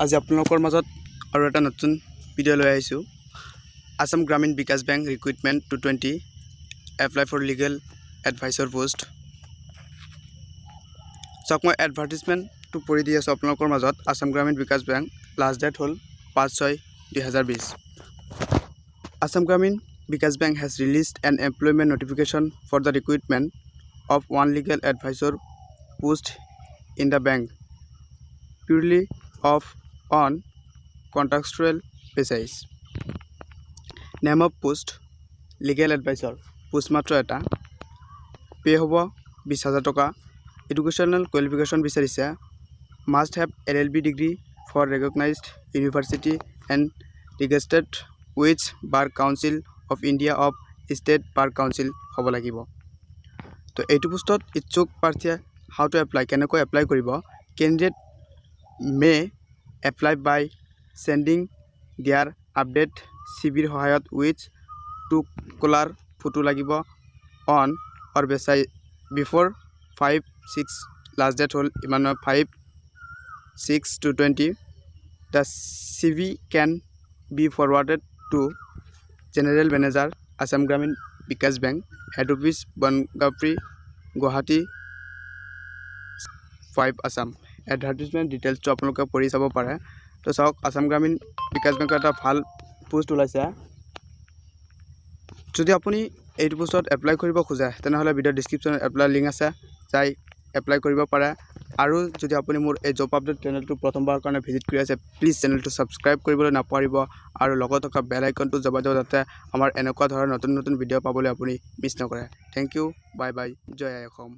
আজি আপোনালোকৰ মাজত আৰু এটা নতুন ভিডিঅ' লৈ আহিছোঁ। আছাম গ্ৰামীণ বিকাশ bank recruitment 220, apply for legal advisor post. চাওক, মই এডভাৰ্টিজমেণ্টটো পঢ়ি দি আছোঁ আপোনালোকৰ মাজত। আছাম গ্ৰামীণ বিকাশ বেংক, লাষ্ট ডেট হ'ল 5/6/2020। Assam Gramin Vikash Bank has released an employment notification for the recruitment of one legal advisor post in the bank purely of on contractual basis. Name of post, legal advisor. Post মাত্ৰ এটা। Pay' হ'ব 20,000 টকা। Educational qualification বিচাৰিছে, must have LLB degree from recognized university and registered with Bar Council of India or State Bar Council হ'ব লাগিব। তো এইটো পোষ্টত ইচ্ছুক প্ৰাৰ্থীয়ে how to apply, কেনেকৈ এপ্লাই কৰিব? Candidate may apply by sending their update চিভিৰ সহায়ত উইথ টু কালাৰ ফটো লাগিব on or বেচাই before 5/6। Last date হ'ল ইমান, 5/6/220। The CV can be forwarded to General Manager, Assam Gramin Vikash Bank, Head Office, Bonghapuri, Guwahati 5, Assam. Advertisement ডিটেইলছটো আপোনালোকে পঢ়ি চাব পাৰে। তো চাওক, আছাম গ্ৰামীণ বিকাশ বেংকৰ এটা ভাল পোষ্ট ওলাইছে। যদি আপুনি এইটো পোষ্টত এপ্লাই কৰিব খোজে, তেনেহ'লে ভিডিঅ' ডিছক্ৰিপশ্যনত এপ্লাই লিংক আছে, যাই এপ্লাই কৰিব পাৰে। আৰু যদি আপুনি মোৰ এই জব আপডেট চেনেলটো প্ৰথমবাৰৰ কাৰণে ভিজিট কৰি আছে, প্লিজ চেনেলটো ছাবস্ক্ৰাইব কৰিবলৈ নাপাহৰিব আৰু লগত থকা বেল আইকনটো দবাই দিব, যাতে আমাৰ এনেকুৱা ধৰণৰ নতুন নতুন ভিডিঅ' পাবলৈ আপুনি মিছ নকৰে। Thank you, bye bye, Joy I Assam.